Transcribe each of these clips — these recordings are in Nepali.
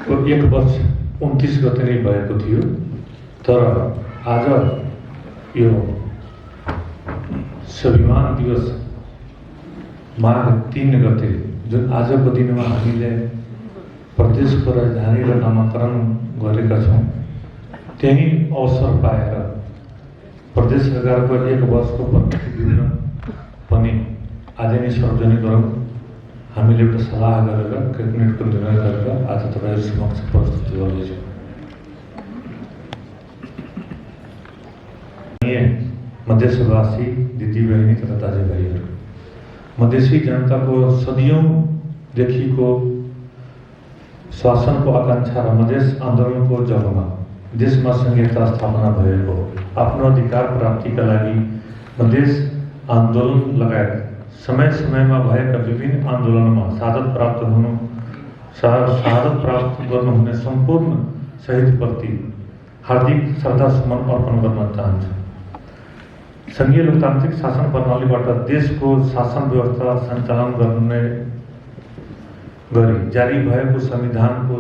को 1 वर्ष 29 गते नै भएको थियो। तर आज यो स्वाभिमान दिवस माघ 3 गते जुन आजको दिनमा हामीले प्रदेशको राजधानी र नामाकरण गरेका छौँ, त्यही अवसर पाएर प्रदेश सरकारको 1 वर्षको प्रगति विवरण पनि आज नै सार्वजनिक गरौँ। हामीले एउटा सल्लाह गरेर क्याबिनेटको निर्णय गरेर आज तपाईहरु समक्ष प्रस्तुत गर्दैछौँ। मधेसवासी दिदीबहिनी तथा दाजुभाइहरू, मधेसी जनताको सदियौंदेखिको शासनको आकांक्षा र मधेस आन्दोलनको जगमा देशमा संघीयता स्थापना भएको हो। आफ्नो अधिकार प्राप्तिका लागि मधेस आन्दोलन लगायत समय समयमा भएका विभिन्न आन्दोलनमा शहादत प्राप्त गर्नुहुने सम्पूर्ण शहीदप्रति हार्दिक श्रद्धासुमन अर्पण गर्न चाहन्छु। संघीय लोकतान्त्रिक शासन प्रणालीबाट देशको शासन व्यवस्था सञ्चालन गर्ने गरी जारी भएको संविधानको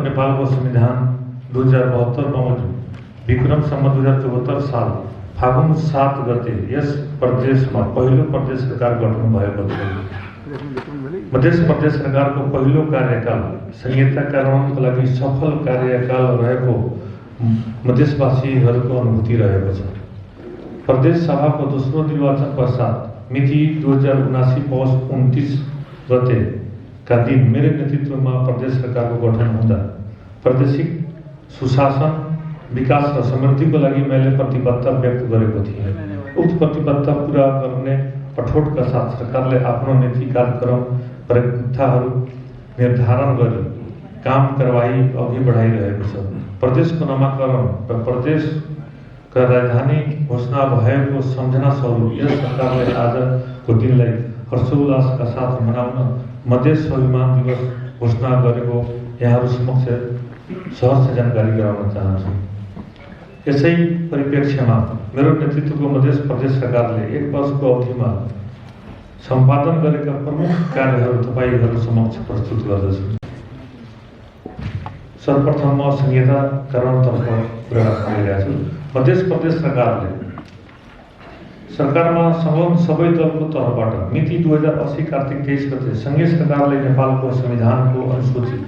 नेपालको संविधान 2072 बमोजिम विक्रम सम्वत 2074 साल फागुन 7 गते यस प्रदेशमा पहिलो प्रदेश सरकार गठन भएको थियो। मध्य प्रदेश सरकारको पहिलो कार्यकाल संहिता कार्यान्वयनका लागि सफल कार्यकाल रहेको मधेसवासीहरूको अनुभूति रहेको छ। प्रदेश सभाको दोस्रो निर्वाचन पश्चात मिति 2079 पौष 29 गते का दिन मेरो नेतृत्वमा प्रदेश सरकारको गठन हुँदा प्रादेशिक सुशासन, विकास र समृद्धिको लागि मैले प्रतिबद्धता व्यक्त गरेको थिएँ। उक्त प्रतिबद्धता पूरा गर्ने कठोरका साथ सरकारले आफ्नो नीति कार्यक्रम प्राथमिकताहरू निर्धारण गरी काम कारबाही अघि बढाइरहेको छ। प्रदेशको नामाकरण र प्रदेशका राजधानी घोषणा भएको सम्झना स्वरूप यस सरकारले आजको दिनलाई हर्षोल्लासका साथ मनाउन मधेस स्वाभिमान दिवस घोषणा गरेको यहाँहरू समक्ष सहर्ष जानकारी गराउन चाहन्छु। यसै परिप्रेक्ष्यमा मेरो नेतृत्वको मधेस प्रदेश सरकारले 1 वर्षको अवधिमा सम्पादन गरेका प्रमुख कार्यहरू तपाईहरु समक्ष प्रस्तुत गर्दछु। सर्वप्रथम म संहिता कार्यान्वयनतर्फ कुरा गरिरहेको छु। मधेस प्रदेश सरकारले सरकारमा संलग्न सबै दलको तर्फबाट मिति 2080 कार्तिक 23 गते संघीय सरकारले नेपालको संविधानको अनुसूची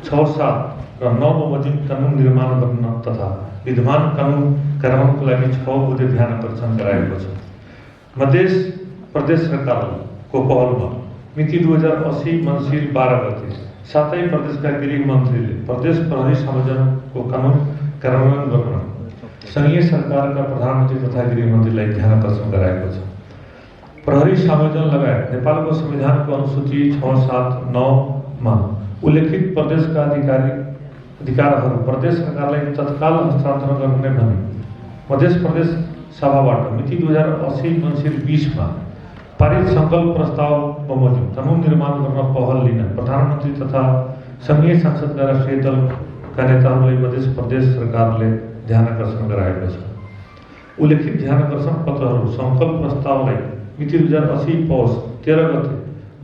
6, 7 र 9 बमोजिम कानून निर्माण गर्न तथा विद्यमान कानून कार्यान्वयनको लागि 6 बुँदे ध्यानकर्षण गराएको छ। मधेस प्रदेश सरकारको पहलमा मिति 2080 मङ्सिर 12 गते साथै प्रदेशका गृह मन्त्रीले प्रदेश प्रहरी संयोजनको कानून कार्यान्वयन गर्न संघीय सरकारका प्रधानमन्त्री तथा गृहमन्त्रीलाई ध्यानकर्षण गराएको छ। प्रहरी संयोजन लगायत नेपालको संविधानको अनुसूची 6, 7, 9 मा उल्लेखित प्रदेशका अधिकारहरू प्रदेश सरकारलाई तत्काल हस्तान्तरण गर्ने भनी मधेस प्रदेश सभाबाट मिति 2080 मङ्सिर 20 मा पारित संकल्प प्रस्ताव बमोजिम कानून निर्माण गर्न पहल लिन प्रधानमन्त्री तथा संघीय संसदका राष्ट्रिय दलका नेताहरूलाई मधेस प्रदेश सरकारले ध्यानकर्षण गराएको छ। उल्लेखित ध्यानकर्षण पत्रहरू संकल्प प्रस्तावलाई मिति 2080 पौष 13 गते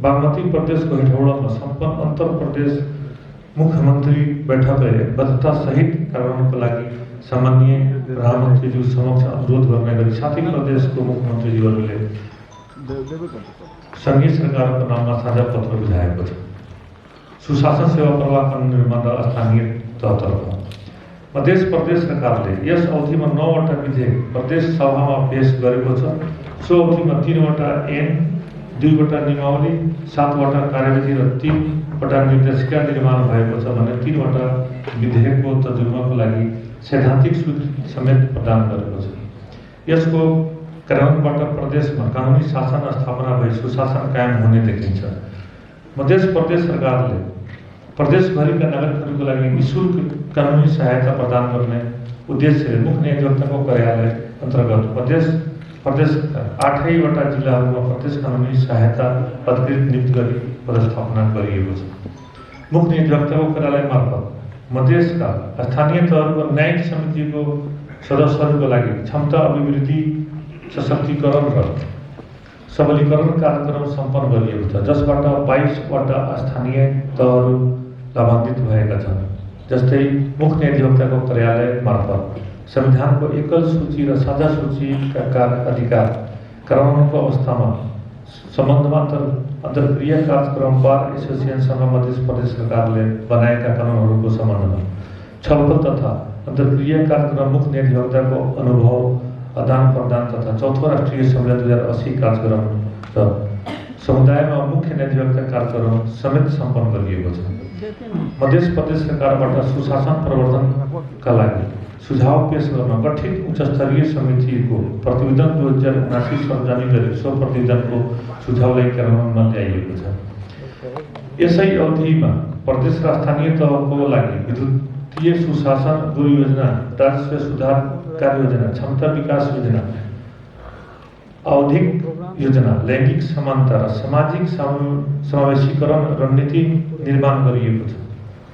बागमती प्रदेशको हेटौडामा सम्पन्न अन्तर प्रदेश मुख्यमन्त्री बैठकले बद्धता सहित कार्यान्वयनको लागि सामान्य प्रधानमन्त्रीज्यू समक्ष अनुरोध गर्ने गरी साथै प्रदेशको मुख्यमन्त्रीज्यूहरूले संघीय सरकारको नाममा साझा पत्र बुझाएको छ। सुशासन सेवा प्रवाह कानून निर्माण र स्थानीय तहतर्फ मधेस प्रदेश सरकारले यस अवधिमा 9 वटा विधेयक प्रदेश सभामा पेश गरेको छ। सो अवधिमा 3 वटा ऐन, 2 वटा नियमावली, 7 वटा कार्यविधि र 3 वटा निर्देशिका निर्माण भएको छ भने 3 वटा विधेयकको तर्जुमाको लागि सैद्धान्तिक स्वीकृति समेत प्रदान गरेको छ। यसको कार्यान्वयनबाट प्रदेशमा कानुनी शासन स्थापना भई सुशासन कायम हुने देखिन्छ। मधेस प्रदेश सरकारले प्रदेशभरिका नागरिकहरूको लागि निःशुल्क कानुनी सहायता प्रदान गर्ने उद्देश्यले मुख्य न्यायाधिवक्ताको कार्यालय अन्तर्गत प्रदेशका 8 वटा जिल्लाहरूमा प्रदेश कानुनी सहायता अधिकृत नियुक्त गरी पदस्थापना गरिएको छ। मुख्य न्यायाधिवक्ताको कार्यालय मार्फत मधेसका स्थानीय तहहरूको न्यायिक समितिको सदस्यहरूको लागि क्षमता अभिवृद्धि, सशक्तिकरण र सबलीकरण कार्यक्रम सम्पन्न गरिएको छ, जसबाट 22वटा स्थानीय तहहरू लाभान्वित भएका छन्। जस्तै मुख्य अधिवक्ताको कार्यालय मार्फत संविधानको एकल सूची र साझा सूचीका अधिकार कराउनुको अवस्थामा सम्बन्धमा अन्तर्क्रिया कार्यक्रम बार एसोसिएसनसँग मध्य प्रदेश सरकारले बनाएका कानुनहरूको सम्बन्धमा छलफल तथा अन्तर्क्रिया कार्यक्रम मुख्य अधिवक्ताको अनुभव आदान प्रदान तथा चौथो राष्ट्रिय सम्मेलन 2080 कार्यक्रम र समुदायमा मुख्य अधिवक्ता कार्यक्रम समेत सम्पन्न गरिएको छ। मध्य प्रदेश सरकारबाट सुशासन प्रवर्धनका लागि सुझाव पेश गर्न गठित उच्चस्तरीय समितिको प्रतिवेदन 2079 सार्वजनिक गरी सो प्रतिवेदनको सुझावलाई कार्यान्वयनमा ल्याइएको छ। यसै अवधिमा प्रदेश र स्थानीय तहको लागि विद्युतीय सुशासन गुरु योजना, राजस्व सुधार कार्ययोजना, क्षमता विकास योजना, आवधिक योजना, लैंगिक समानता र सामाजिक समावेशीकरण रणनीति निर्माण गरिएको छ।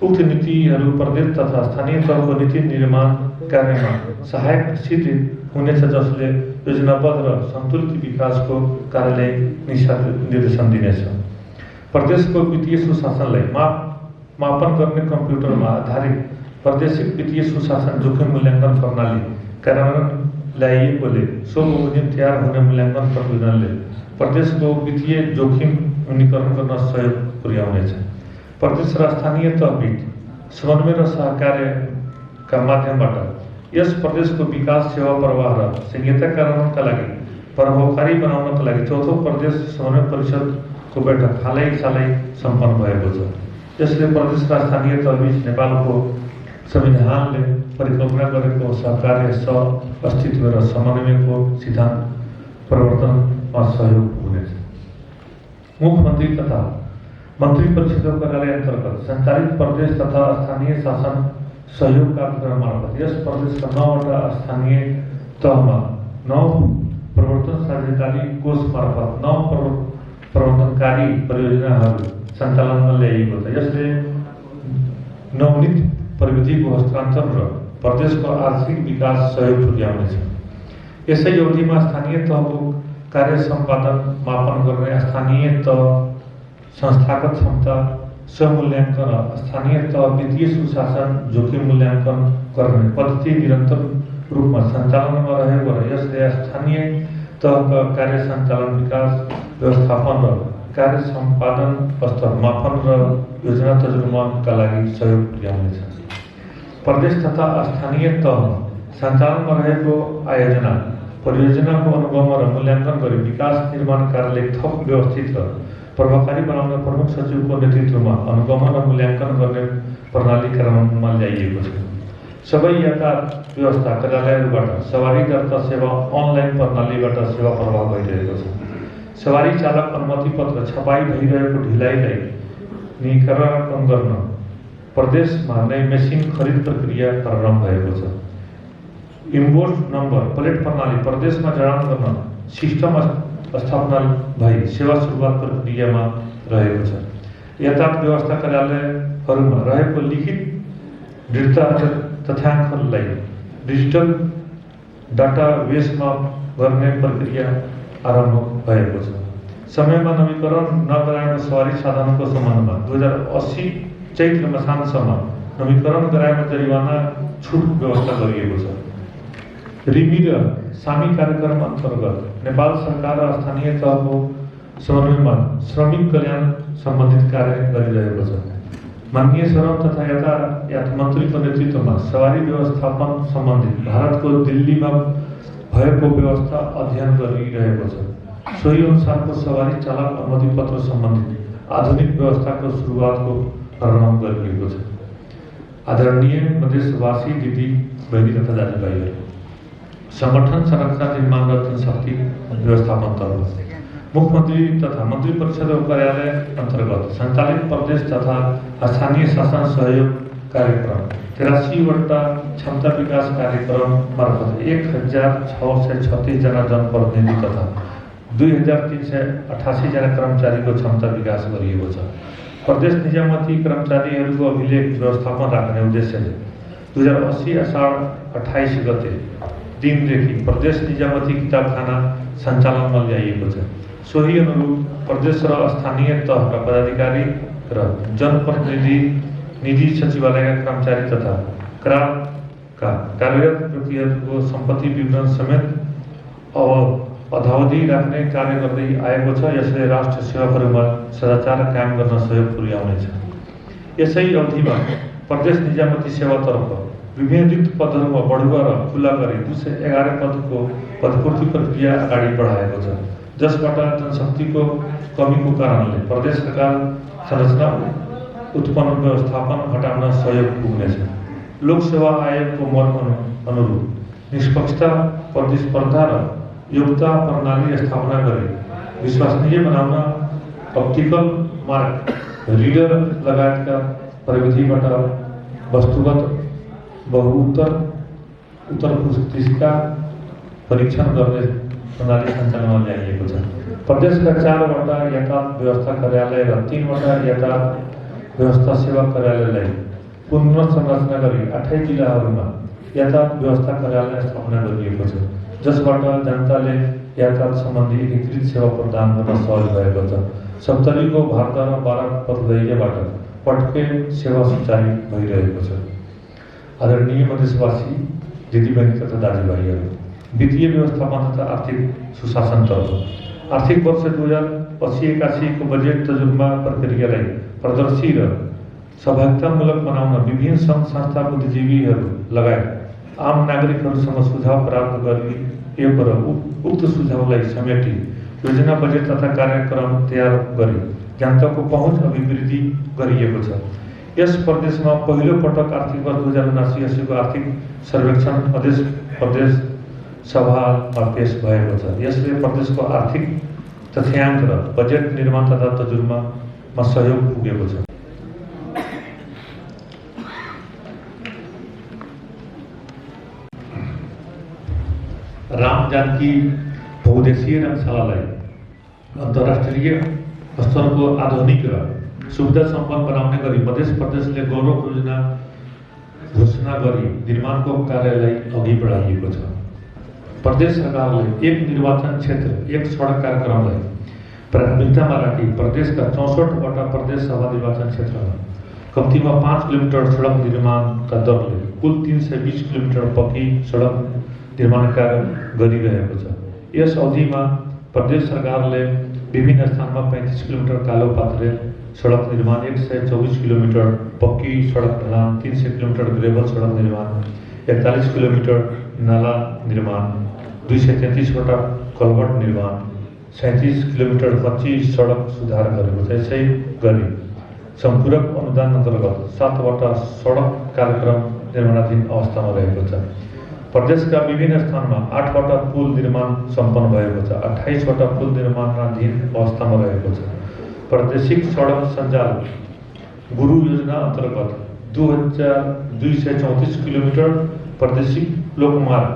उक्त नीतिहरू प्रदेश तथा स्थानीय तहको नीति निर्माण कार्यमा सहायक सिद्ध हुनेछ, जसले योजनाबद्ध र सन्तुलित विकासको कार्यलाई निर्देशन दिनेछ। प्रदेशको वित्तीय सुशासनलाई मापन गर्ने कम्प्युटरमा आधारित प्रादेशिक वित्तीय सुशासन जोखिम मूल्याङ्कन प्रणाली कार्यान्वयन ल्याइएकोले सो बमोजिम तयार हुने मूल्याङ्कन प्रतिवेदनले प्रदेशको वित्तीय जोखिम न्यूनीकरण गर्न सहयोग पुर्याउनेछ। प्रदेश र स्थानीय तहबीच समन्वय र सहकार्यका माध्यमबाट यस प्रदेशको विकास, सेवा प्रवाह र संहिता कार्यान्वयनका लागि प्रभावकारी बनाउनका लागि चौथो प्रदेश समन्वय परिषदको बैठक हालैसालै सम्पन्न भएको छ। यसले प्रदेश र स्थानीय तहबीच नेपालको संविधानले परिकल्पना गरेको सहकार्य, सह-अस्तित्व र समन्वयको सिद्धान्त प्रवर्तनमा सहयोग हुनेछ। मुख्यमन्त्री तथा मन्त्री परिषदको कार्यालय अन्तर्गत सञ्चालित प्रदेश तथा स्थानीय शासन सहयोग कार्यक्रम मार्फत यस प्रदेशका 9वटा स्थानीय तहमा 9 प्रवर्तन साझेदारी कोष मार्फत 9 प्रबन्धनकारी परियोजनाहरू सञ्चालनमा ल्याइएको छ। यसले नवनीत प्रविधिको हस्तान्तरण र प्रदेशको आर्थिक विकास सहयोग पुर्याउनेछ। यसै अवधिमा स्थानीय तहको कार्य सम्पादन मापन गर्ने, स्थानीय तह संस्थागत क्षमता स्वमूल्याङ्कन र स्थानीय तह वित्तीय सुशासन जोखिम मूल्याङ्कन गर्ने पद्धति निरन्तर रूपमा सञ्चालनमा रहेको र यसले स्थानीय तहका कार्य सञ्चालन, विकास, व्यवस्थापन र कार्य सम्पादन स्तर मापन र योजना तर्जुमाका लागि सहयोग पुर्याउनेछ। प्रदेश तथा स्थानीय तह सञ्चालनमा रहेको आयोजना परियोजनाको अनुगमन र मूल्याङ्कन गरी विकास निर्माण कार्यलाई थप व्यवस्थित र प्रभावकारी बनाउन प्रमुख सचिवको नेतृत्वमा अनुगमन र मूल्याङ्कन गर्ने प्रणाली कार्यान्वयनमा ल्याइएको छ। सबै यातायात व्यवस्था कार्यालयहरूबाट सवारी दर्ता सेवा अनलाइन प्रणालीबाट सेवा प्रवाह भइरहेको छ। सवारी चालक अनुमति पत्र छपाई भइरहेको ढिलाइलाई निराकरण गर्न प्रदेशमा नै मेसिन खरिद प्रक्रिया प्रारम्भ भएको छ। इन्भोइस नम्बर प्लेट प्रणाली प्रदेशमा जडान गर्न सिस्टम स्थापना भई सेवा सुरुवात प्रक्रियामा रहेको छ। यातायात व्यवस्था कार्यालयहरूमा रहेको लिखित दृढता तथ्याङ्कलाई डिजिटल डाटाबेसमा गर्ने प्रक्रिया आरम्भ भएको छ। समयमा नवीकरण नगराएको सवारी साधनको सम्बन्धमा 2080 चैत्र मसान्तसम्म नवीकरण गराएमा जरिवाना छुट व्यवस्था गरिएको छ। रिमी र सामी कार्यक्रम अन्तर्गत नेपाल सरकार र स्थानीय तहको समन्वयमा श्रमिक कल्याण सम्बन्धित कार्य गरिरहेको छ। माननीय श्रम तथा यातायात मन्त्रीको नेतृत्वमा सवारी व्यवस्थापन सम्बन्धित भारतको दिल्लीमा भएको व्यवस्था अध्ययन गरिरहेको छ। सोही अनुसारको सवारी चालक अनुमति पत्र सम्बन्धित आधुनिक व्यवस्थाको सुरुवातको प्रारम्भ गरिएको छ। आदरणीय मधेसवासी दिदी बहिनी तथा दाजुभाइहरू, संगठन संरचना निर्माण र जनशक्ति व्यवस्थापनतर्फ मुख्यमन्त्री तथा मन्त्री परिषदको कार्यालय अन्तर्गत सञ्चालित प्रदेश तथा स्थानीय शासन सहयोग कार्यक्रम 83वटा क्षमता विकास कार्यक्रम मार्फत 1636 जना जनप्रतिनिधि तथा 2388 जना कर्मचारीको क्षमता विकास गरिएको छ। प्रदेश निजामती कर्मचारीहरूको अभिलेख व्यवस्थापन राख्ने उद्देश्यले 2080 असाढ 28 गते दिनदेखि प्रदेश निजामती किताबखाना सञ्चालनमा ल्याइएको छ। सोही अनुरूप प्रदेश र स्थानीय तहका पदाधिकारी र जनप्रतिनिधि निधि सचिवालयका कर्मचारी तथा क्राका कार्यरत व्यक्तिहरूको सम्पत्ति विवरण समेत अधावधि राख्ने कार्य गर्दै आएको छ। यसले राष्ट्र सेवकहरूमा सदाचार कायम गर्न सहयोग पुर्याउनेछ। यसै अवधिमा प्रदेश निजामती सेवातर्फ विभिन्न रिक्त पदहरूमा बढुवा र खुला गरी 211 पदको पदपूर्ति प्रक्रिया अगाडि बढाएको छ, जसबाट जनशक्तिको कमीको कारणले प्रदेश सरकार संरचना उत्पन्न व्यवस्थापन हटाउन सहयोग पुग्नेछ। लोक सेवा आयोगको मत अनुरूप निष्पक्षता, प्रतिस्पर्धा र योग्यता प्रणाली स्थापना गरी विश्वसनीय बनाउन अप्टिकल मार्क रिडर लगायतका प्रविधिबाट वस्तुगत उत्तर पुस्तिका परीक्षण गर्ने प्रणाली सञ्चालनमा ल्याइएको छ। प्रदेशका 4वटा यातायात व्यवस्था कार्यालय र 3वटा यातायात व्यवस्था सेवा कार्यालयलाई पुनर्संरचना गरी 8 जिल्लाहरूमा यातायात व्यवस्था कार्यालय स्थापना गरिएको छ, जसबाट जनताले यातायात सम्बन्धी एकीकृत सेवा प्रदान गर्न सहज भएको छ। सप्तरीको भारद्वार 12 पथदैलेबाट पटके सेवा सुचारू भइरहेको छ। आदरणीय मधेसवासी दिदीबहिनी तथा दाजुभाइहरू, वित्तीय व्यवस्थापन तथा आर्थिक सुशासनतर्फ आर्थिक वर्ष 2080-81 को बजेट तजुर्मा प्रक्रियालाई पारदर्शी र सहभागितामूलक बनाउन विभिन्न सङ्घ संस्था, बुद्धिजीवीहरू लगायत आम नागरिकहरूसँग सुझाव प्राप्त गरिएको र उक्त सुझावलाई समेटी योजना, बजेट तथा कार्यक्रम तयार गरी जनताको पहुँच अभिवृद्धि गरिएको छ। यस प्रदेशमा पहिलो पटक आर्थिक वर्ष 2079-80 को आर्थिक सर्वेक्षण प्रदेश सभामा पेश भएको छ। यसले प्रदेशको आर्थिक तथ्याङ्क र बजेट निर्माण तथा तजुर्मामा सहयोग पुगेको छ। राम जानकी बहुउद्देशीय रङ्गशालालाई अन्तर्राष्ट्रिय स्तरको आधुनिक र सुविधा सम्पन्न बनाउने गरी मध्य प्रदेशले गौरव योजना घोषणा गरी निर्माणको कार्यलाई अघि बढाइएको छ। प्रदेश सरकारले एक निर्वाचन क्षेत्र एक सडक कार्यक्रमलाई प्राथमिकतामा राखी प्रदेशका 64वटा प्रदेश सभा निर्वाचन क्षेत्रमा कम्तीमा 5 किलोमिटर सडक निर्माणका दरले कुल 320 किलोमिटर पक्की सडक निर्माण कार्य गरिरहेको छ। यस अवधिमा प्रदेश सरकारले विभिन्न स्थानमा 35 किलोमिटर कालो पात्रे सडक निर्माण, 124 किलोमिटर पक्की सडक ढलान, 300 किलोमिटर ग्रेभल सडक निर्माण, 41 किलोमिटर नाला निर्माण, 233वटा कलभट निर्माण, 37 किलोमिटर कच्ची सडक सुधार गरेको छ। यसै गरी सम्पूरक अनुदान अन्तर्गत 7वटा सडक कार्यक्रम निर्माणाधीन अवस्थामा रहेको छ। प्रदेशका विभिन्न स्थानमा 8वटा पुल निर्माण सम्पन्न भएको छ, 28वटा पुल निर्माणाधीन अवस्थामा रहेको छ। प्रादेशिक सडक सञ्जाल गुरु योजना अन्तर्गत 2234 किलोमिटर, प्रादेशिक लोकमार्ग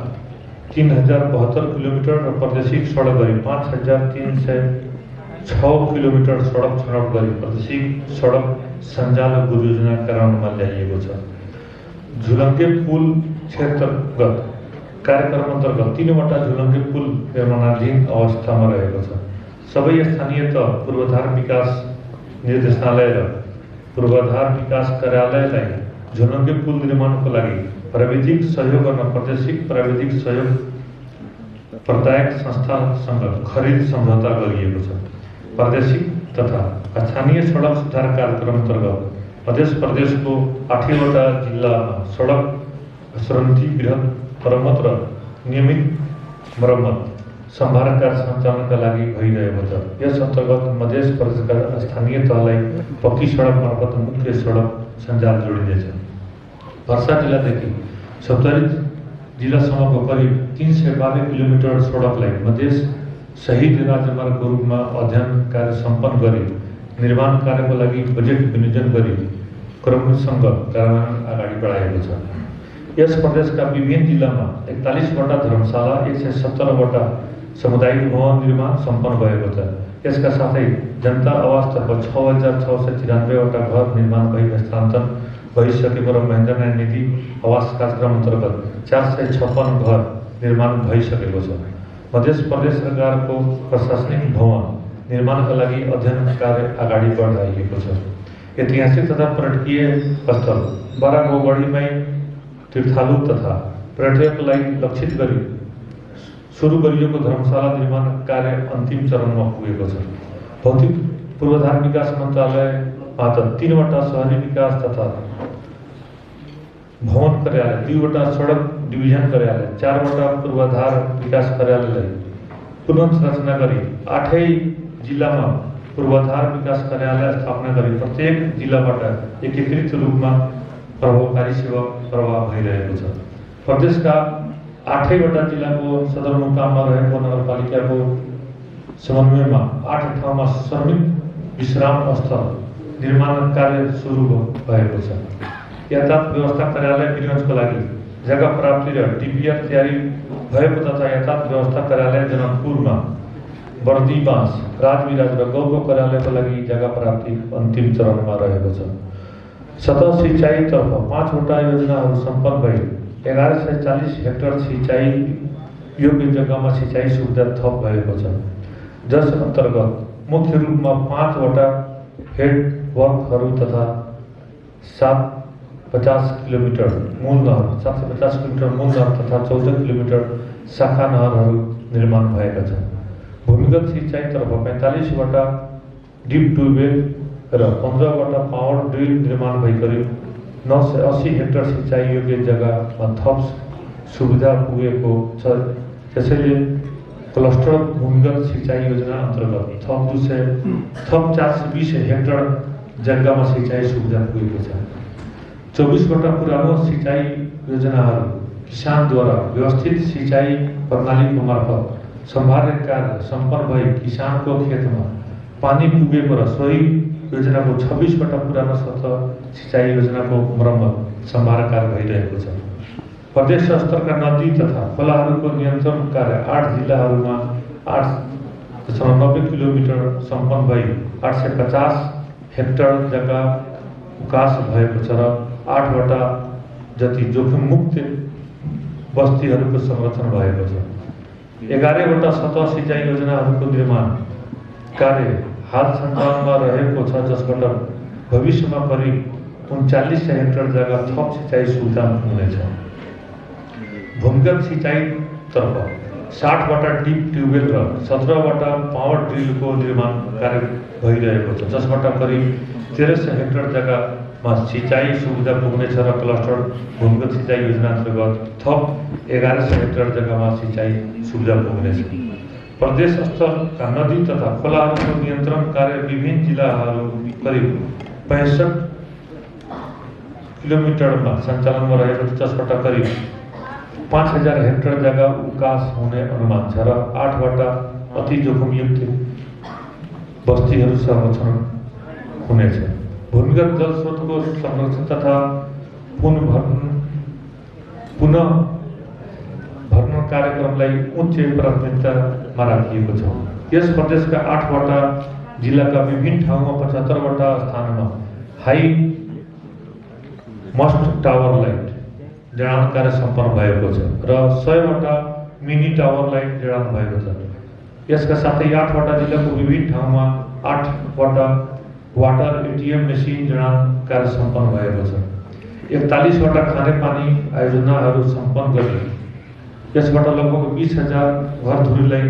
3072 किलोमिटर र प्रादेशिक सडक गरी 5306 किलोमिटर सडक छनौट गरी प्रादेशिक सडक सञ्जाल गुरु योजना कार्यान्वयनमा ल्याइएको छ। झुलङ्गे पुल क्षेत्रगत कार्यक्रम अन्तर्गत 3वटा झुलङ्गे पुल निर्माणाधीन अवस्थामा रहेको छ। सबै स्थानीय तह, पूर्वाधार विकास निर्देशनालय र पूर्वाधार विकास कार्यालयलाई झुलङ्गे पुल निर्माणको लागि प्राविधिक सहयोग गर्न प्रादेशिक प्राविधिक सहयोग प्रदायक संस्थासँग खरिद सम्झौता गरिएको छ। प्रादेशिक तथा स्थानीय सडक सुधार कार्यक्रम अन्तर्गत मध्य प्रदेशको 8वटा जिल्लामा सडक सरणिति बृहत मर्मत र नियमित मर्मत सम्भार कार्य सञ्चालनका लागि भइरहेको छ। यस अन्तर्गत मध्य प्रदेशका स्थानीय तहलाई पक्की सडक मार्फत मुख्य सडक सञ्जाल जोडिनेछ। पर्सा जिल्लादेखि सप्तरी जिल्लासम्मको करिब 312 किलोमिटर सडकलाई मध्य शहीद राजमार्गको रूपमा अध्ययन कार्य सम्पन्न गरी निर्माण कार्यको लागि बजेट विनियोजन गरी क्रमसँग कार्यान्वयन अगाडि बढाएको छ। यस प्रदेशका विभिन्न जिल्लामा 41वटा धर्मशाला, 117वटा सामुदायिक भवन निर्माण सम्पन्न भएको छ। यसका साथै जनता आवासतर्फ 6693वटा घर निर्माण भई हस्तान्तरण भइसकेको र महेन्द्र नारायण निधि आवास कार्यक्रम अन्तर्गत 456 घर निर्माण भइसकेको छ। मध्य प्रदेश सरकारको प्रशासनिक भवन निर्माणका लागि अध्ययन कार्य अगाडि बढाइएको छ। ऐतिहासिक तथा पर्यटकीय स्थल बरागोगढीमै तीर्थालु तथा पर्यटकलाई लक्षित गरी सुरु गरिएको धर्मशाला निर्माण कार्य अन्तिम चरणमा पुगेको छ। भौतिक पूर्वाधार विकास मन्त्रालयबाट 3वटा शहरी विकास तथा भवन कार्यालय, 2वटा सडक डिभिजन कार्यालय, 4वटा पूर्वाधार विकास कार्यालयलाई पुनर्संरचना गरी 8 जिल्लामा पूर्वाधार विकास कार्यालय स्थापना गरी प्रत्येक जिल्लाबाट एकीकृत रूपमा प्रभावकारी सेवा प्रवाह भइरहेको छ। प्रदेशका 8वटा जिल्लाको सदरमुकाममा रहेको नगरपालिकाको समन्वयमा 8 ठाउँमा श्रमिक विश्राम स्थल निर्माण कार्य सुरु भएको छ। यातायात व्यवस्था कार्यालय वीरगञ्जको लागि जग्गा प्राप्ति र डिपिआर तयारी भएको तथा यातायात व्यवस्था कार्यालय जनकपुरमा बर्दीबास, राजविराज र गौरव कार्यालयको लागि जग्गा प्राप्ति अन्तिम चरणमा रहेको छ। सतह सिंचाइतर्फ 5वटा योजनाहरू सम्पन्न भई 1140 हेक्टर सिंचाइ योग्य जग्गामा सिंचाइ सुविधा थप भएको छ। जस अन्तर्गत मुख्य रूपमा 5वटा हेडवर्कहरू तथा 750 किलोमिटर मूल नहर तथा 14 किलोमिटर शाखा नहरहरू निर्माण भएका छन्। भूमिगत सिंचाइतर्फ 45वटा डिप ट्युबवेल र 15वटा पावर ड्रिल निर्माण भई करिब 980 हेक्टर सिंचाइ योग्य जग्गामा थप सुविधा पुगेको छ। त्यसैले क्लस्टर भूमिगत सिंचाइ योजना अन्तर्गत थप 420 हेक्टर जग्गामा सिंचाइ सुविधा पुगेको छ। 24वटा पुरानो सिंचाइ योजनाहरू किसानद्वारा व्यवस्थित सिंचाइ प्रणालीको मार्फत सम्भार्य कार्य सम्पन्न भई किसानको खेतमा पानी पुगेको र सोही योजनाको 26वटा पुरानो सतह सिंचाइ योजनाको मर्मत सम्भार कार्य भइरहेको छ। प्रदेश स्तरका नदी तथा खोलाहरूको नियन्त्रण कार्य 8 जिल्लाहरूमा 8.90 किलोमिटर सम्पन्न भई 850 हेक्टर जग्गा विकास भएको छ र 8वटा जति जोखिम मुक्त बस्तीहरूको संरक्षण भएको छ। 11वटा सतह सिंचाइ योजनाहरूको निर्माण कार्य हाल सञ्चालनमा रहेको छ, जसबाट भविष्यमा करिब 39 हेक्टर जग्गा थप सिंचाइ सुविधा हुनेछ। भूमिगत सिंचाइतर्फ 60वटा डिप ट्युबवेल र 17वटा पावर ड्रिलको निर्माण कार्य भइरहेको छ, जसबाट करिब 1300 हेक्टर जग्गामा सिंचाइ सुविधा पुग्नेछ र क्लस्टर भूमिगत सिंचाइ योजना अन्तर्गत थप 1100 हेक्टर जग्गामा सिंचाइ सुविधा पुग्नेछ। प्रदेश स्तरका नदी तथा खोलाहरूको नियन्त्रण कार्य विभिन्न जिल्लाहरू करिब 65 किलोमिटरमा सञ्चालनमा रहेको छ, जसबाट करिब 5000 हेक्टर जग्गा विकास हुने अनुमान छ र 8वटा अति जोखिमयुक्त बस्तीहरू संरक्षण हुनेछ। भूमिगत जल स्रोतको संरक्षण तथा पुनः भर्न कार्यक्रमलाई उच्च प्राथमिकतामा राखिएको छ। यस प्रदेशका 8वटा जिल्लाका विभिन्न ठाउँमा 75वटा स्थानमा हाई मस्ट टावर लाइट जडान कार्य सम्पन्न भएको छ र 100वटा मिनी टावर लाइट जडान भएको छ। यसका साथै 8वटा जिल्लाको विभिन्न ठाउँमा 8वटा वाटर एटिएम मेसिन जडान कार्य सम्पन्न भएको छ। 41वटा खानेपानी आयोजनाहरू सम्पन्न गरी यसबाट लगभग 20,000 घरधुरीलाई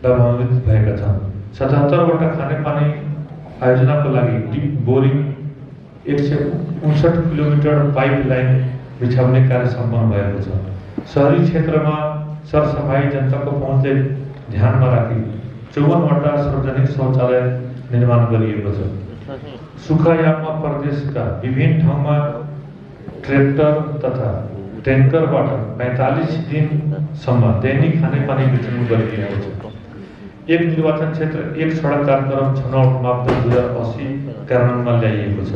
लाभान्वित भएका छन्। 77वटा खानेपानी आयोजनाको लागि deep boring 159 kilometre pipe line बिछाउने कार्य सम्पन्न भएको छ। शहरी क्षेत्रमा सरसफाई जनताको पहुँचलाई ध्यानमा राखी 54वटा सार्वजनिक शौचालय निर्माण गरिएको छ। सुखायाममा प्रदेशका विभिन्न ठाउँमा ट्र्याक्टर तथा ट्याङ्करबाट 45 दिनसम्म दैनिक खानेपानी वितरण गरिएको छ। एक निर्वाचन क्षेत्र एक सडक कार्यक्रम छनौट मापदण्ड 2080 कार्यान्वयनमा ल्याइएको छ।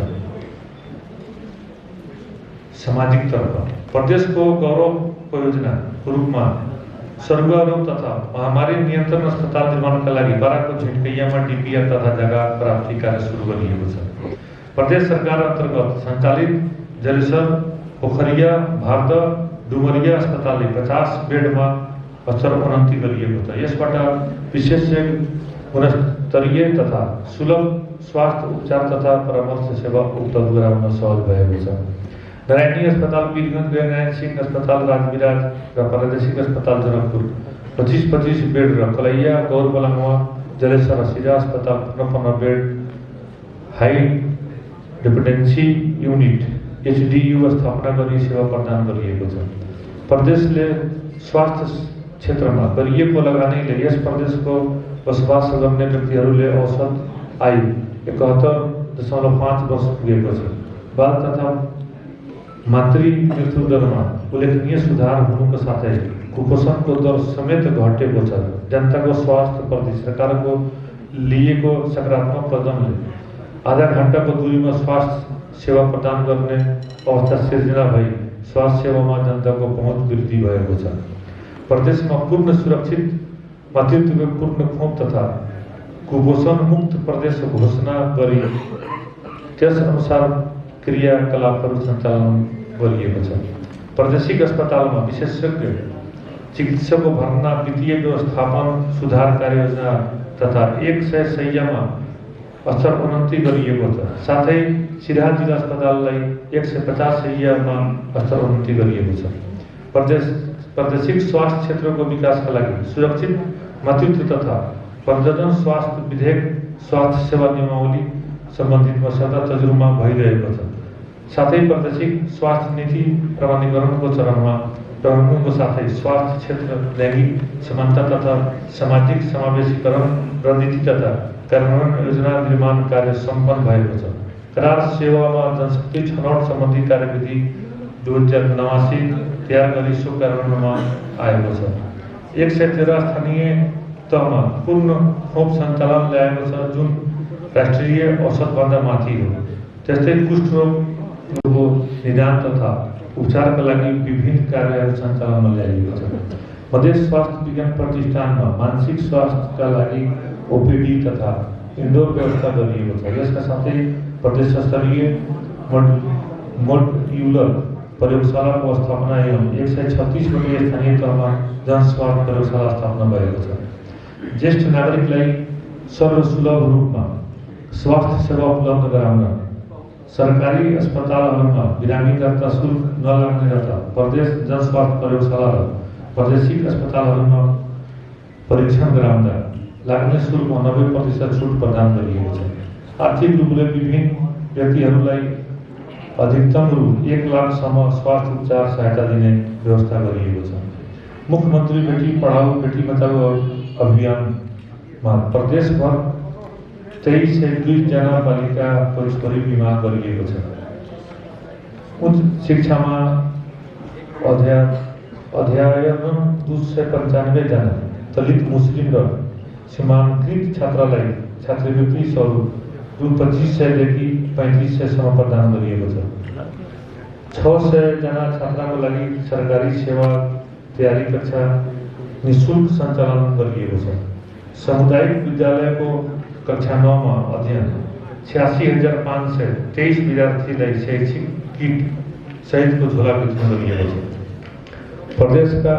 सामाजिक तर्फ प्रदेशको गौरव योजनाको रूपमा सर्वरोग तथा महामारी नियन्त्रण अस्पताल निर्माणका लागि बाराको झिटकैयामा डिपिआर तथा जग्गा प्राप्ति कार्य सुरु गरिएको छ। प्रदेश सरकार अन्तर्गत सञ्चालित जलेसर, पोखरिया, भारत, डुमरिया अस्पतालले 50 बेडमा स्तर उन्नति गरिएको छ। यसबाट विशेषज्ञ गुणस्तरीय तथा सुलभ स्वास्थ्य उपचार तथा परामर्श सेवा उपलब्ध गराउन सहज भएको छ। नारायणी अस्पताल वीरगंज, नारायण सिंह अस्पताल राजविराज र प्रादेशिक अस्पताल जनकपुर 25-25 बेड र कलैया, गौरबलामुआ, जलेश्वर र सिधा अस्पताल 15 bed high dependency unit HDU स्थापना गरी सेवा प्रदान गरिएको छ। प्रदेशले स्वास्थ्य क्षेत्रमा गरिएको लगानीले यस प्रदेशको बसोबास गर्ने व्यक्तिहरूले औसत आयु 71.5 वर्ष पुगेको छ। बाल तथा मातृ मृत्यु दरमा उल्लेखनीय सुधार हुनुको साथै कुपोषणको दर समेत घटेको छ। जनताको स्वास्थ्य प्रति सरकारको लिएको सकारात्मक कदमले आधा घण्टाको दूरीमा स्वास्थ्य सेवा प्रदान गर्ने अवस्था सिर्जना भई स्वास्थ्य सेवामा जनताको पहुँच वृद्धि भएको छ। प्रदेशमा पूर्ण सुरक्षित मातृत्वको पूर्ण खोप तथा कुपोषण मुक्त प्रदेश घोषणा गरी त्यस अनुसार क्रियाकलापहरू सञ्चालन गरिएको छ। प्रादेशिक अस्पतालमा विशेषज्ञ चिकित्सकको भर्ना, वित्तीय व्यवस्थापन सुधार कार्ययोजना तथा 100 शय्यामा स्तर उन्नति गरिएको छ। साथै सिधा जिल्ला अस्पताललाई 150 शय्यामा स्तर उन्नति गरिएको छ। प्रादेशिक स्वास्थ्य क्षेत्रको विकासका लागि सुरक्षित मातृत्व तथा प्रजनन स्वास्थ्य विधेयक, स्वास्थ्य सेवा नियमावली सम्बन्धित मस्यौदा तजुर्मा भइरहेको छ। साथै प्रादेशिक स्वास्थ्य नीति प्रमाणीकरणको चरणमा प्रमुखको साथै स्वास्थ्य क्षेत्र लैंगिक समानता तथा सामाजिक समावेशीकरण रणनीति तथा कार्यान्वयन योजना निर्माण कार्य सम्पन्न भएको छ। करार सेवामा जनशक्ति छनौट सम्बन्धी कार्यविधि 2089 तयार गरी सो कार्यान्वयनमा आएको छ। 113 स्थानीय तहमा पूर्ण खोप सञ्चालन ल्याएको छ, जुन राष्ट्रिय औसतभन्दा माथि हो। त्यस्तै कुष्ठ रोगको निदान तथा उपचारका लागि विभिन्न कार्यहरू सञ्चालनमा ल्याइएको छ। मधेस स्वास्थ्य विज्ञान प्रतिष्ठानमा मानसिक स्वास्थ्यका लागि OPD तथा इन्डोर व्यवस्था गरिएको छ। यसका साथै प्रदेश स्तरीय मोड्युलर प्रयोगशालाको स्थापना एवं 136 वटा स्थानीय तहमा जनस्वास्थ्य प्रयोगशाला स्थापना भएको छ। ज्येष्ठ नागरिकलाई सर्वसुलभ रूपमा स्वास्थ्य सेवा उपलब्ध गराउन सरकारी अस्पतालहरूमा बिरामी दर्ता शुल्क नलाग्ने गर्दा प्रदेश जनस्वास्थ्य प्रयोगशाला र प्रादेशिक अस्पतालहरूमा परीक्षण गराउँदा लाग्ने शुल्कमा 90% छुट प्रदान गरिएको छ। आर्थिक रूपले विभिन्न व्यक्तिहरूलाई अधिकतम रु 1 लाखसम्म स्वास्थ्य उपचार सहायता दिने व्यवस्था गरिएको छ। मुख्यमन्त्री बेटी पढाओ बेटी बचाओ अभियानमा प्रदेशभर 2302 जना बालिका छोरी बिमा गरिएको छ। उच्च शिक्षामा अध्ययन 295 जना दलित, मुस्लिम र सीमाङ्कृत छात्रलाई छात्रवृत्ति स्वरूप रु 2500 देखि 3500 सम्म प्रदान गरिएको छ। 600 जना छात्राको लागि सरकारी सेवा तयारी कक्षा निःशुल्क सञ्चालन गरिएको छ। सामुदायिक विद्यालयको कक्षा 9 मा अध्ययन 86,523 विद्यार्थीलाई शैक्षिक किट सहितको झोला वितरण गरिएको छ। प्रदेशका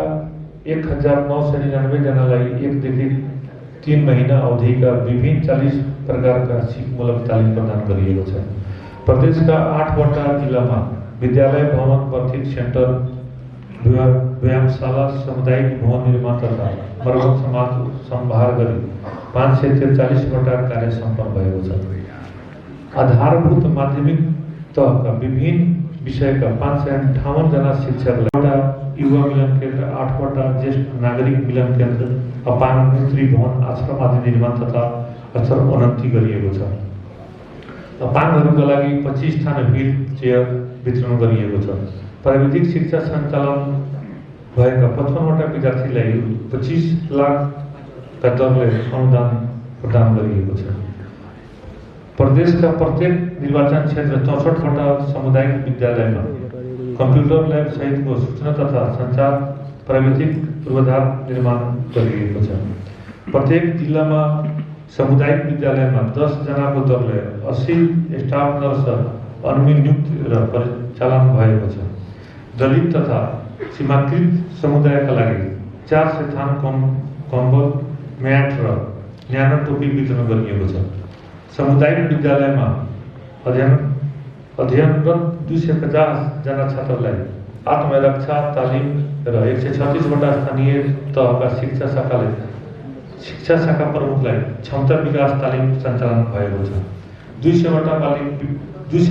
1999 जनालाई 1 देखि 3 महीना अवधिका विभिन्न 40 प्रकारका सिपमूलक तालिम प्रदान गरिएको छ। प्रदेशका 8 वटा जिल्लामा विद्यालय भवन, वर्थित सेन्टर, व्यायामशाला, सामुदायिक भवन निर्माण तथा मर्मत सम्भार गरी 543 वटा कार्य सम्पन्न भएको छ। आधारभूत माध्यमिक तहका विभिन्न विषयका 558 जना शिक्षकलाई एउटा युवा मिलन केन्द्र, 8 वटा ज्येष्ठ नागरिक मिलन केन्द्र, अपाङ्ग मैत्री भवन, आश्रम आदि निर्माण तथा स्तर उन्नति गरिएको छ। अपाङ्गहरूका लागि 25 स्थान व्हील चेयर वितरण गरिएको छ। प्राविधिक शिक्षा सञ्चालन भएका 55 वटा विद्यार्थीलाई 25 लाखका दरले अनुदान प्रदान गरिएको छ। प्रदेशका प्रत्येक निर्वाचन क्षेत्र 64 वटा सामुदायिक विद्यालयमा कम्प्युटर ल्याब सहितको सूचना तथा सञ्चार प्राविधिक पूर्वाधार निर्माण गरिएको छ। प्रत्येक जिल्लामा सामुदायिक विद्यालयमा 10 जनाको दरले 80 स्टाफ नर्स अनुमी नियुक्ति र परिचालन भएको छ। दलित तथा सीमाकृत समुदायका लागि 4 से थान कम्बल म्याट र न्यानो टोपी वितरण गरिएको छ। सामुदायिक विद्यालयमा अध्ययनरत 250 जना छात्रलाई आत्मरक्षा तालिम र 136 वटा स्थानीय तहका शिक्षा शाखा प्रमुखलाई क्षमता विकास तालिम सञ्चालन भएको छ। 200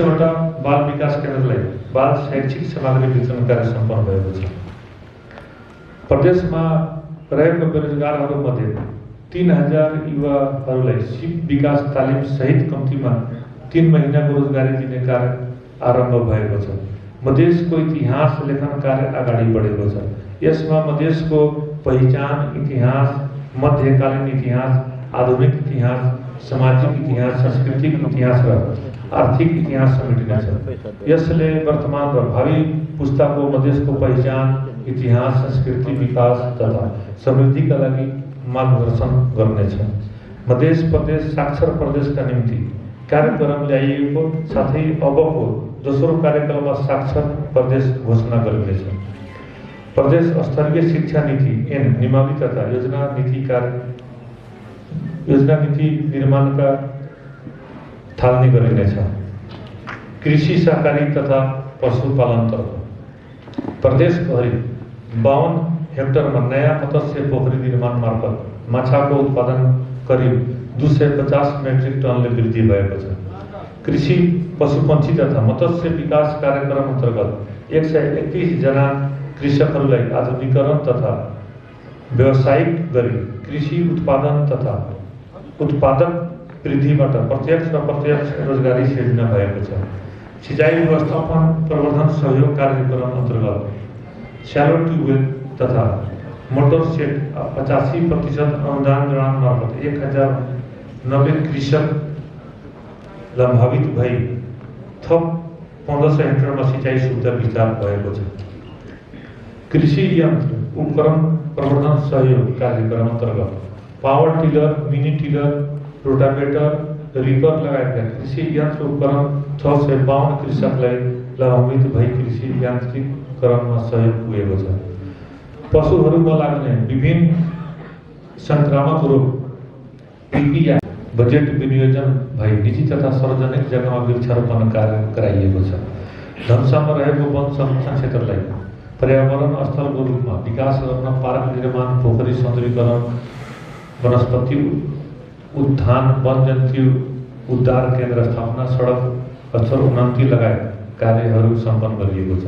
वटा बाल विकास केन्द्रलाई बाल शैक्षिक सामग्री वितरण कार्य सम्पन्न भएको छ। प्रदेशमा रहेको बेरोजगारहरूमध्ये 3000 युवाहरूलाई सिप विकास तालिम सहित कम्तीमा 3 महिनाको रोजगारी दिने कार्य आरम्भ भएको छ। मधेसको इतिहास लेखन कार्य अगाडि बढेको छ। यसमा मधेसको पहिचान, इतिहास, मध्यकालीन इतिहास, आधुनिक इतिहास, सामाजिक इतिहास, सांस्कृतिक इतिहास र आर्थिक इतिहास समेटिनेछ। यसले वर्तमान र भावी पुस्ताको मधेसको पहिचान, इतिहास, संस्कृति, विकास तथा समृद्धिका लागि मार्गदर्शन गर्नेछ। मधेस प्रदेश साक्षर प्रदेशका निम्ति कार्यक्रम ल्याइएको साथै अबको दोस्रो कार्यक्रममा साक्षर प्रदेश घोषणा गरिनेछ। प्रदेश स्तरीय शिक्षा नीति एन निमावि तथा योजना नीति निर्माणका थाल्ने गरिनेछ। कृषि, सहकारी तथा पशुपालनतर्फ प्रदेशभरि 52 हेक्टरमा नयाँ मत्स्य पोखरी निर्माण मार्फत माछाको उत्पादन करिब 250 मेट्रिक टनले वृद्धि भएको छ। कृषि, पशुपक्षी तथा मत्स्य विकास कार्यक्रम अन्तर्गत 121 जना कृषकहरूलाई आधुनिकीकरण तथा व्यावसायिक गरी कृषि उत्पादन तथा उत्पादक वृद्धिबाट प्रत्यक्ष र अप्रत्यक्ष रोजगारी सृजना भएको छ। सिँचाइ व्यवस्थापन प्रवर्धन सहयोग कार्यक्रम अन्तर्गत स्यालो ट्युबवेल तथा मोटर सेट 85% अनुदान जडान मार्फत 1090 कृषक लाभान्वित भई थप 1500 हेक्टरमा सिँचाइ सुविधा विस्तार भएको छ। कृषि यन्त्र उपकरण प्रवर्धन सहयोग कार्यक्रम अन्तर्गत power tiller, mini tiller, rotavator, ripper लगायतका कृषि यन्त्र उपकरण 652 कृषकलाई लाभान्वित भई कृषि यान्त्रिकीकरणमा सहयोग पुगेको छ। पशुहरूमा लाग्ने विभिन्न संक्रामक रोग पीपीआई बजेट विनियोजन भई निजी तथा सार्वजनिक जग्गामा वृक्षारोपण कार्य गराइएको छ। धनुषामा रहेको वन संरक्षण क्षेत्रलाई पर्यावरण स्थलको रूपमा विकास गर्न पार्क निर्माण, पोखरी सौन्दर्यीकरण, वनस्पति उद्यान, वन्यजन्तु उद्धार केन्द्र स्थापना, सडक अक्षर उन्नति लगायत कार्यहरू सम्पन्न गरिएको छ।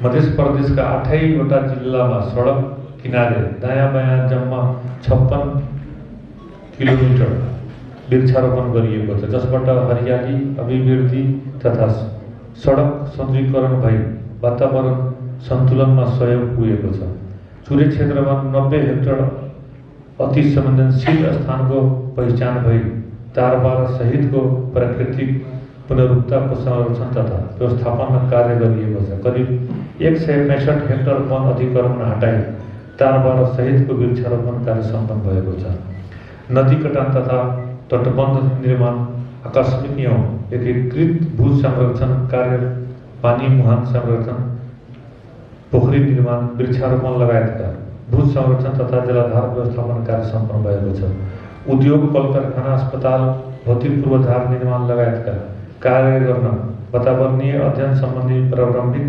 मध्य प्रदेशका 8वटा जिल्लामा सडक किनारे दायाँ बायाँ जम्मा 56 किलोमिटर वृक्षारोपण गरिएको छ, जसबाट हरियाली, अभिवृद्धि तथा सडक सौन्दर्यीकरण भई वातावरण सन्तुलनमा सहयोग पुगेको छ। चुरे क्षेत्रमा 90 हेक्टर अति संवेदनशील स्थानको पहिचान भई तारबार सहितको प्राकृतिक पुनरुक्तको संरक्षण तथा व्यवस्थापन कार्य गरिएको छ। करिब 165 हेक्टर वन अतिक्रमण हटाई तारबार सहितको वृक्षारोपण कार्य सम्पन्न भएको छ। नदी कटान तथा तटबन्ध निर्माण, आकस्मिक एवं एकीकृत भू संरक्षण कार्य, पानी मुहान संरक्षण, पोखरी निर्माण, वृक्षारोपण लगायतका भू संरक्षण तथा जलाधार व्यवस्थापन कार्य सम्पन्न भएको छ। उद्योग, कल कारखाना, अस्पताल, भौतिक पूर्वाधार निर्माण लगायतका कार्य गर्न वातावरणीय अध्ययन सम्बन्धी प्रारम्भिक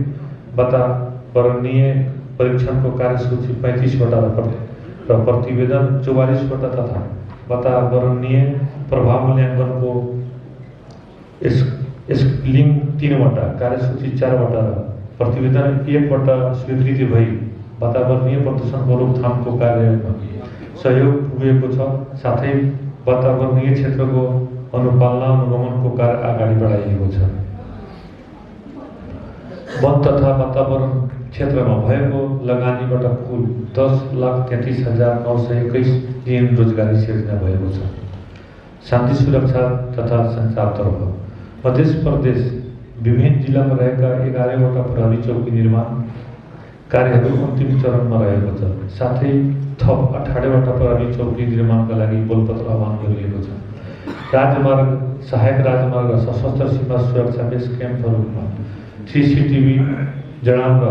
वातावरणीय परीक्षणको कार्यसूची 35 वटा र प्रतिवेदन 44 वटा तथा वातावरणीय प्रभाव मूल्याङ्कनको स्केलिङ 3 वटा, कार्यसूची 4 वटा र प्रतिवेदन 1 वटा स्वीकृति भई वातावरणीय प्रदूषणको रोकथामको कार्यमा सहयोग पुगेको छ। साथै वातावरणीय क्षेत्रको अनुपालना अनुगमनको कार्य अगाडि बढाइएको छ। वन तथा वातावरण क्षेत्रमा भएको लगानीबाट कुल 10,33,921 जीवन रोजगारी सिर्जना भएको छ। शान्ति सुरक्षा तथा सञ्चारतर्फ मध्य प्रदेश विभिन्न जिल्लामा रहेका 11वटा प्रहरी चौकी निर्माण कार्यहरू अन्तिम चरणमा रहेको छ। साथै थप 18वटा प्रहरी चौकी निर्माणका लागि बोलपत्र आह्वान गरिएको छ। राजमार्ग, सहायक राजमार्ग, सशस्त्र सीमा सुरक्षा बेस क्याम्पहरूमा CCTV जडान र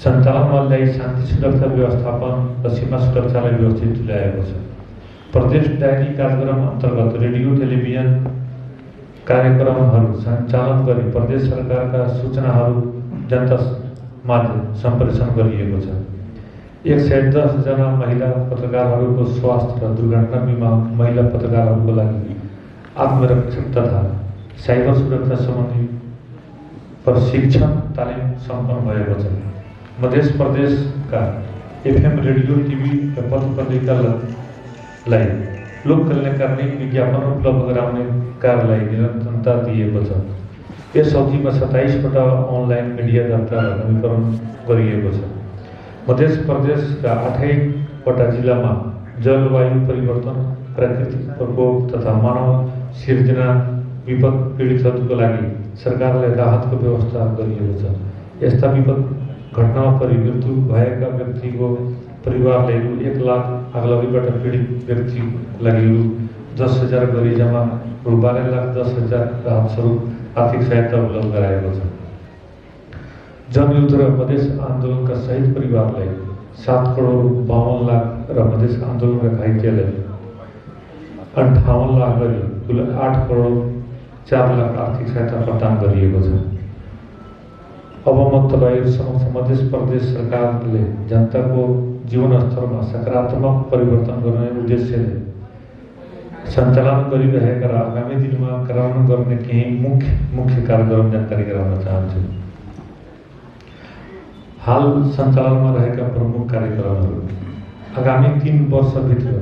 सञ्चालनमा ल्याई शान्ति सुरक्षा व्यवस्थापन र सीमा सुरक्षालाई व्यवस्थित तुल्याएको छ। प्रदेश डायरी कार्यक्रम अन्तर्गत रेडियो टेलिभिजन कार्यक्रमहरू सञ्चालन गरी प्रदेश सरकारका सूचनाहरू जनता माझ सम्प्रेषण गरिएको छ। 110 जना महिला पत्रकारहरूको स्वास्थ्य र दुर्घटना बिमा महिला पत्रकारहरूको लागि आत्मरक्षक तथा साइबर सुरक्षा सम्बन्धी प्रशिक्षण तालिम सम्पन्न भएको छ। मध्य प्रदेशका FM रेडियो टिभी र पत्र पत्रिकालाई लोक कल्याणकारी विज्ञापन उपलब्ध गराउने कार्यलाई निरन्तरता दिएको छ। यस अवधिमा 27वटा अनलाइन मिडिया दर्ता र नवीकरण गरिएको छ। मध्य प्रदेशका 8वटा जिल्लामा जलवायु परिवर्तन, प्राकृतिक प्रकोप तथा मानव सिर्जना विपद पीडितहरूको लागि सरकारले राहतको व्यवस्था गरिएको छ। यस्ता विपद घटनामा परि मृत्यु भएका व्यक्तिको परिवारले रु 1 लाख, आगलागीबाट पीडित व्यक्तिको लागि रु 10,000 गरी जम्मा रु 12,10,000 राहत स्वरूप आर्थिक सहायता उपलब्ध गराएको छ। जनयुद्ध र मधेस आन्दोलनका शहीद परिवारलाई 7 करोड 52 लाख र मधेस आन्दोलनका घाइतेलाई 58 लाख गरी कुल 8 करोड 4 लाख आर्थिक सहायता प्रदान गरिएको छ। अब म तपाईहरु समक्ष मध्य प्रदेश सरकारले जनताको जीवन स्तरमा सकारात्मक परिवर्तन गर्ने उद्देश्यले सञ्चालन गरिरहेका र आगामी दिनमा कार्यान्वयन गर्ने केही मुख्य कार्यक्रम जानकारी गराउन चाहन्छु। हाल सञ्चालनमा रहेका प्रमुख कार्यक्रमहरू आगामी 3 वर्षभित्र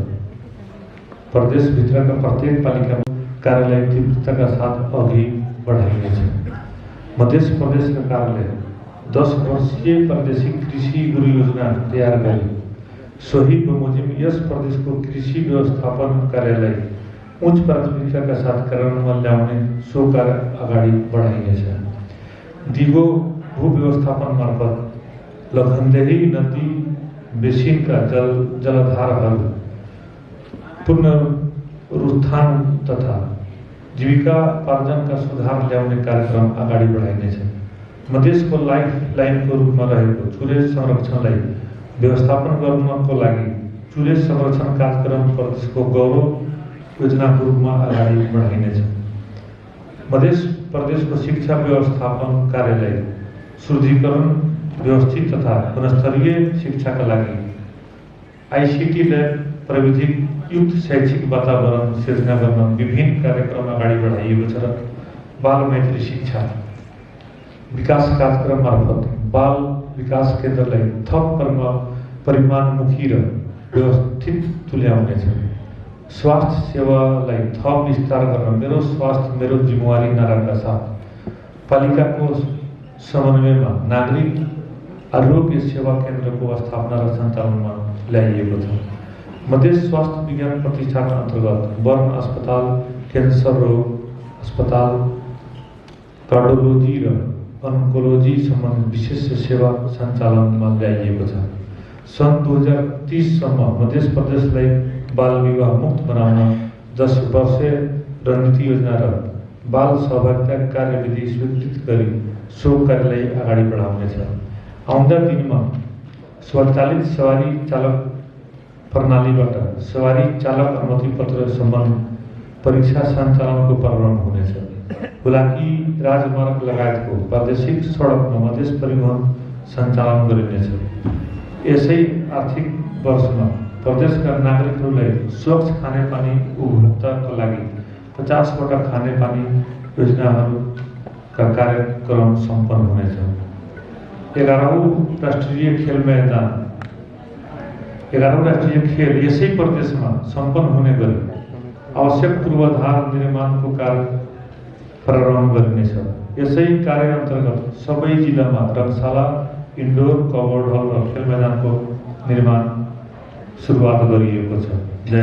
प्रदेशभित्रका प्रत्येक पालिकामा कार्यालय तीव्रताका साथ अघि बढाइनेछ। मध्य प्रदेश सरकारले 10 वर्षीय प्रादेशिक कृषि गुरु योजना तयार गरी सोही बमोजिम यस प्रदेशको कृषि व्यवस्थापन कार्यालय उच्च प्राथमिकताका साथ कार्यान्वयनमा ल्याउने सो कार्य अगाडि बढाइनेछ। दिगो भू व्यवस्थापन मार्फत लखनदेही नदी बेसिनका जलाधारहरू पुनरुत्थान तथा जीविकापार्जनका सुधार ल्याउने कार्यक्रम अगाडि बढाइनेछ। मधेसको लाइफ लाइनको रूपमा रहेको चुरे संरक्षणलाई व्यवस्थापन गर्नको लागि चुरे संरक्षण कार्यक्रम प्रदेशको गौरव योजनाको रूपमा अगाडि बढाइनेछ। मध्य प्रदेशको शिक्षा व्यवस्थापन कार्यालय शुद्धिकरण, व्यवस्थित तथा गुणस्तरीय शिक्षाका लागि ICT ल्याब प्रविधि युक्त शैक्षिक वातावरण सिर्जना गर्न विभिन्न कार्यक्रम अगाडि बढाइएको छ र बाल मैत्री शिक्षा विकास कार्यक्रम मार्फत बाल विकास केन्द्रलाई थप परिमाणमुखी र व्यवस्थित तुल्याउनेछ। स्वास्थ्य सेवालाई थप विस्तार गर्न मेरो स्वास्थ्य मेरो जिम्मेवारी नाराका साथ पालिकाको समन्वयमा नागरिक आरोग्य सेवा केन्द्रको स्थापना र सञ्चालनमा ल्याइएको छ। मध्य स्वास्थ्य विज्ञान प्रतिष्ठान अन्तर्गत वर्ण अस्पताल, क्यान्सर रोग अस्पताल, कार्डियोलोजी र अन्कोलोजी सम्बन्धी विशेष सेवा सञ्चालनमा ल्याइएको छ। सन् 2030 सम्म मध्य प्रदेशलाई बाल विवाह मुक्त बनाउन 10 वर्षीय रणनीति योजना र बाल सहभागिता कार्यविधि स्वीकृत गरी सो कार्यलाई अगाडि बढाउनेछ। आउँदा दिनमा स्वचालित सवारी चालक प्रणालीबाट सवारी चालक अनुमति पत्र सम्बन्धी परीक्षा सञ्चालनको प्रारम्भ हुनेछ। हुलाकी राजमार्ग लगायतको प्रादेशिक सडकमा मधेस परिवहन सञ्चालन गरिनेछ। यसै आर्थिक वर्षमा प्रदेशका नागरिकहरूलाई स्वच्छ खानेपानी उपभोक्ताका लागि 50वटा खानेपानी योजनाहरूका कार्यक्रम सम्पन्न हुनेछ। 11औं राष्ट्रिय खेल यसै प्रदेशमा सम्पन्न हुने गरी आवश्यक पूर्वाधार निर्माणको कार्य प्रारम्भ गरिनेछ। यसै कार्य अन्तर्गत सबै जिल्लामा रङशाला, इन्डोर कभर्ड हल र खेल मैदानको निर्माण सुरुवात गरिएको छ। जय